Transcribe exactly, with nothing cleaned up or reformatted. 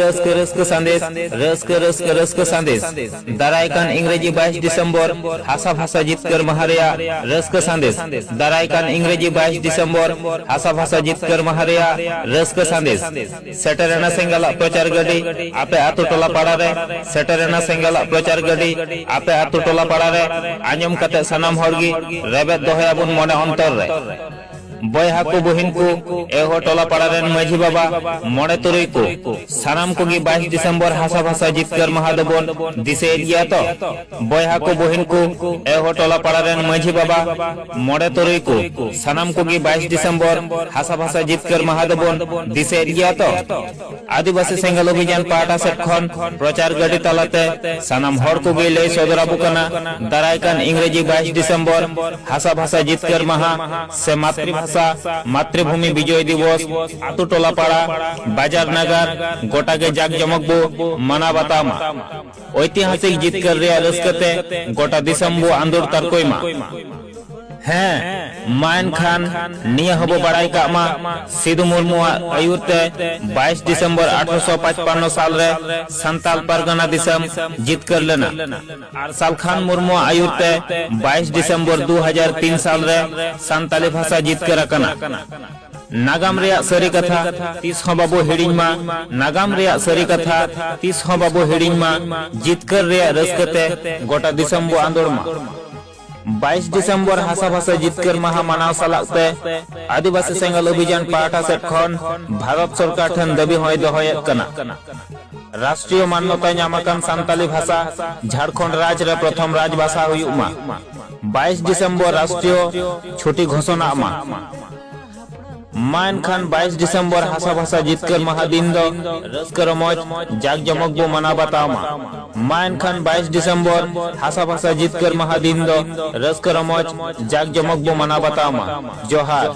ᱨᱟᱹᱥᱠᱟᱹ ᱨᱟᱹᱥᱠᱟᱹ ᱥᱟᱸᱫᱮᱥ, ᱨᱟᱹᱥᱠᱟᱹ ᱨᱟᱹᱥᱠᱟᱹ ᱨᱟᱹᱥᱠᱟᱹ ᱥᱟᱸᱫᱮᱥ᱾ ᱫᱟᱨᱟᱭ ᱠᱟᱱ ᱤᱝᱨᱮᱡᱤ ᱵᱟᱭᱤᱥ ᱰᱤᱥᱮᱢᱵᱚᱨ, ᱦᱟᱥᱟ ᱵᱷᱟᱥᱟ ᱡᱤᱛᱠᱟᱹᱨ ᱢᱟᱦᱟ ᱨᱮᱭᱟᱜ ᱨᱟᱹᱥᱠᱟᱹ ᱥᱟᱸᱫᱮᱥ᱾ ᱫᱟᱨᱟᱭ ᱠᱟᱱ ᱤᱝᱨᱮᱡᱤ ᱵᱟᱭᱤᱥ ᱰᱤᱥᱮᱢᱵᱚᱨ, ᱦᱟᱥᱟ ᱵᱷᱟᱥᱟ ᱡᱤᱛᱠᱟᱹᱨ ᱢᱟᱦᱟ ᱨᱮᱭᱟᱜ ᱨᱟᱹᱥᱠᱟᱹ ᱥᱟᱸᱫᱮᱥ᱾ ᱥᱮᱴᱮᱨᱮᱱᱟ ᱥᱮᱸᱜᱮᱞᱟᱜ ᱯᱨᱚᱪᱟᱨ ᱜᱟᱹᱰᱤ, ᱟᱯᱮ ᱟᱹᱛᱩ ᱴᱚᱞᱟ ᱯᱟᱲᱟ ᱨᱮ᱾ ᱥᱮᱴᱮᱨᱮᱱᱟ ᱥᱮᱸᱜᱮᱞᱟᱜ ᱯᱨᱚᱪᱟᱨ ᱜᱟᱹᱰᱤ, ᱟᱯᱮ ᱟᱹᱛᱩ ᱴᱚᱞᱟ ᱯᱟᱲᱟ ᱨᱮ᱾ ᱟᱸᱡᱚᱢ ᱠᱟᱛᱮ ᱥᱟᱱᱟᱢ ᱦᱚᱲ ᱜᱮ ᱨᱮᱵᱮᱫ ᱫᱚᱦᱚᱭᱟᱵᱚᱱ ᱢᱚᱱᱮ ᱚᱱᱛᱚᱨ ᱨᱮ᱾ ᱵᱚᱭᱦᱟ ᱠᱚ, ᱵᱩᱦᱤᱱ ᱠᱚ, ᱮᱦᱚ ᱴᱚᱞᱟ ᱯᱟᱲᱟ ᱨᱮᱱ ᱢᱟᱹᱡᱷᱤ ᱵᱟᱵᱟ, ᱢᱚᱬᱮ ᱛᱩᱨᱩᱭ ᱠᱚ, ᱥᱟᱱᱟᱢ ᱠᱚᱜᱮ ᱵᱟᱭᱤᱥ ᱰᱤᱥᱮᱢᱵᱚᱨ ᱦᱟᱥᱟ ᱵᱷᱟᱥᱟ ᱡᱤᱛᱠᱟᱹᱨ ᱢᱟᱦᱟ ᱫᱚᱵᱚᱱ ᱫᱤᱥᱟᱹᱭᱮᱫ ᱜᱮᱭᱟ ᱛᱚ? ᱵᱚᱭᱦᱟ ᱠᱚ, ᱵᱩᱦᱤᱱ ᱠᱚ, ᱮᱦᱚ ᱴᱚᱞᱟ ᱯᱟᱲᱟ ᱨᱮᱱ ᱢᱟᱹᱡᱷᱤ ᱵᱟᱵᱟ, ᱢᱚᱬᱮ ᱛᱩᱨᱩᱭ ᱠᱚ, ᱥᱟᱱᱟᱢ ᱠᱚᱜᱮ ᱵᱟᱭᱤᱥ ᱰᱤᱥᱮᱢᱵᱚᱨ ᱦᱟᱥᱟ ᱵᱷᱟᱥᱟ ᱡᱤᱛᱠᱟᱹᱨ ᱢᱟᱦᱟ ᱫᱚᱵᱚᱱ ᱫᱤᱥᱟᱹᱭᱮᱫ ᱜᱮᱭᱟ ᱛᱚ? ᱟᱹᱫᱤᱵᱟᱹᱥᱤ ᱥᱮᱸᱜᱮᱞ ᱚᱵᱷᱤᱡᱟᱱ ᱯᱟᱦᱴᱟ ᱥᱮᱫ ᱠᱷᱚᱱ ᱯᱨᱚᱪᱟᱨ ᱜᱟᱹᱰᱤ ᱛᱟᱞᱟᱛᱮ ᱥᱟᱱᱟᱢ ᱦᱚᱲ ᱠᱚᱜᱮ ᱞᱟᱹᱭ ᱥᱚᱫᱚᱨ ᱟᱵᱚ ᱠᱟᱱᱟ, ᱫᱟᱨᱟᱭ ᱠᱟᱱ ᱤᱝᱨᱮᱡᱤ ᱵᱟᱭᱤᱥ ᱰᱤᱥᱮᱢᱵᱚᱨ ᱦᱟᱥᱟ ᱵᱷᱟᱥᱟ ᱡᱤᱛᱠᱟᱹᱨ ᱢᱟᱦᱟ ᱥᱮ ᱢᱟᱛᱨᱤ ᱵᱷᱟᱥᱟ, ᱢᱟᱛᱨᱤᱵᱷᱩᱢᱤ ᱵᱤᱡᱚᱭ ᱫᱤᱵᱚᱥ ᱟᱛᱳ ᱴᱚᱞᱟ ᱯᱟᱲᱟ, ᱵᱟᱡᱟᱨ ᱱᱟᱜᱟᱨ ᱜᱚᱴᱟ ᱜᱮ ᱡᱟᱠ ᱡᱚᱢᱚᱠ ᱵᱚ ᱢᱟᱱᱟᱣ ᱵᱟᱛᱟᱣ ᱢᱟ᱾ ᱳᱭᱛᱤᱦᱟᱥᱤᱠ ᱡᱤᱛᱠᱟᱹᱨ ᱨᱮᱭᱟᱜ ᱨᱟᱹᱥᱠᱟᱹ ᱛᱮ ᱜᱚᱴᱟ ᱫᱤᱥᱚᱢ ᱵᱚ ᱟᱸᱫᱳᱲ ᱛᱟᱨᱠᱚᱭ ᱢᱟ᱾ ᱦᱮᱸ, ᱢᱟ ᱮᱱᱠᱷᱟᱱ ᱱᱤᱭᱟᱹ ᱦᱚᱸᱵᱚ ᱵᱟᱲᱟᱭ ᱠᱟᱜ ᱢᱟ, ᱥᱤᱫᱩ ᱢᱩᱨᱢᱩᱣᱟᱜ ᱟᱹᱭᱩᱨ ᱛᱮ ᱵᱟᱭᱤᱥ ᱰᱤᱥᱮᱢᱵᱚᱨ ᱟᱴᱷᱨᱚᱥᱚ ᱯᱟᱸᱪᱯᱟᱱᱱᱚ ᱥᱟᱞ ᱨᱮ ᱥᱟᱱᱛᱟᱞ ᱯᱟᱨᱜᱟᱱᱟ ᱫᱤᱥᱚᱢ ᱡᱤᱛᱠᱟᱹᱨ ᱞᱮᱱᱟ᱾ ᱟᱨ ᱥᱟᱞᱠᱷᱟᱱ ᱢᱩᱨᱢᱩᱣᱟᱜ ᱟᱹᱭᱩᱨ ᱛᱮ ᱵᱟᱭᱤᱥ ᱰᱤᱥᱮᱢᱵᱚᱨ ᱫᱩ ᱦᱟᱡᱟᱨ ᱛᱤᱱ ᱥᱟᱞ ᱨᱮ ᱥᱟᱱᱛᱟᱞᱤ ᱵᱷᱟᱥᱟ ᱡᱤᱛᱠᱟᱹᱨ ᱟᱠᱟᱱᱟ᱾ ᱱᱟᱜᱟᱢ ᱨᱮᱭᱟᱜ ᱥᱟᱹᱨᱤ ᱠᱟᱛᱷᱟ ᱛᱤᱥ ᱦᱚᱸ ᱵᱟᱵᱚ ᱦᱤᱲᱤᱧ ᱢᱟ᱾ ᱱᱟᱜᱟᱢ ᱨᱮᱭᱟᱜ ᱥᱟᱹᱨᱤ ᱠᱟᱛᱷᱟ ᱛᱤᱥ ᱦᱚᱸ ᱵᱟᱵᱚ ᱦᱤᱲᱤᱧ ᱢᱟ᱾ ᱡᱤᱛᱠᱟᱹᱨ ᱨᱮᱭᱟᱜ ᱨᱟᱹᱥᱠᱟᱹ ᱛᱮ ᱜᱚᱴᱟ ᱫᱤᱥᱚᱢ ᱵᱚ ᱟᱸᱫᱳᱲ ᱢᱟ᱾ ᱵᱟᱭᱤᱥ ᱰᱤᱥᱮᱢᱵᱚᱨ ᱦᱟᱥᱟ ᱵᱷᱟᱥᱟ ᱡᱤᱛᱠᱟᱹᱨ ᱢᱟᱦᱟ ᱢᱟᱱᱟᱣ ᱥᱟᱞᱟᱜ ᱛᱮ ᱟᱹᱫᱤᱵᱟᱹᱥᱤ ᱥᱮᱸᱜᱮᱞ ᱚᱵᱷᱤᱡᱟᱱ ᱯᱟᱦᱴᱟ ᱥᱮᱫ ᱠᱷᱚᱱ ᱵᱷᱟᱨᱚᱛ ᱥᱚᱨᱠᱟᱨ ᱴᱷᱮᱱ ᱫᱟᱹᱵᱤ ᱦᱚᱸᱭ ᱫᱚᱦᱚᱭᱮᱫ ᱠᱟᱱᱟ᱾ ᱨᱟᱥᱴᱨᱤᱭᱚ ᱢᱟᱱᱱᱚᱛᱟ ᱧᱟᱢ ᱟᱠᱟᱱ ᱥᱟᱱᱛᱟᱞᱤ ᱵᱷᱟᱥᱟ ᱡᱷᱟᱲᱠᱷᱚᱸᱰ ᱨᱟᱡᱽ ᱨᱮ ᱯᱨᱚᱛᱷᱚᱢ ᱨᱟᱡᱽ ᱵᱷᱟᱥᱟ ᱦᱩᱭᱩᱜ ᱢᱟ᱾ ᱵᱟᱭᱤᱥ ᱰᱤᱥᱮᱢᱵᱚᱨ ᱨᱟᱥᱴᱨᱤᱭᱚ ᱪᱷᱩᱴᱤ ᱜᱷᱳᱥᱚᱱᱟᱜ ᱢᱟ᱾ ᱢᱟ ᱮᱱᱠᱷᱟᱱ ᱵᱟᱭᱤᱥ ᱰᱤᱥᱮᱢᱵᱚᱨ ᱦᱟᱥᱟ ᱵᱷᱟᱥᱟ ᱡᱤᱛᱠᱟᱹᱨ ᱢᱟᱦᱟ ᱫᱤᱱ ᱫᱚ ᱨᱟᱹᱥᱠᱟᱹ ᱨᱚᱢᱚᱡᱽ ᱡᱟᱠ ᱡᱚᱢᱚᱠ ᱵᱚ ᱢᱟᱱᱟᱣ ᱵᱟᱛᱟᱣ ᱢᱟ᱾ ᱢᱟ ᱮᱱᱠᱷᱟᱱ ᱵᱟᱭᱤᱥ ᱰᱤᱥᱮᱢᱵᱚᱨ ᱦᱟᱥᱟ ᱵᱷᱟᱥᱟ ᱡᱤᱛᱠᱟᱹᱨ ᱢᱟᱦᱟ ᱫᱤᱱ ᱫᱚ ᱨᱟᱹᱥᱠᱟᱹ ᱨᱚᱢᱚᱡᱽ ᱡᱟᱠ ᱡᱚᱢᱚᱠ ᱵᱚ ᱢᱟᱱᱟᱣ ᱵᱟᱛᱟᱣ ᱢᱟ᱾ ᱡᱚᱦᱟᱨ᱾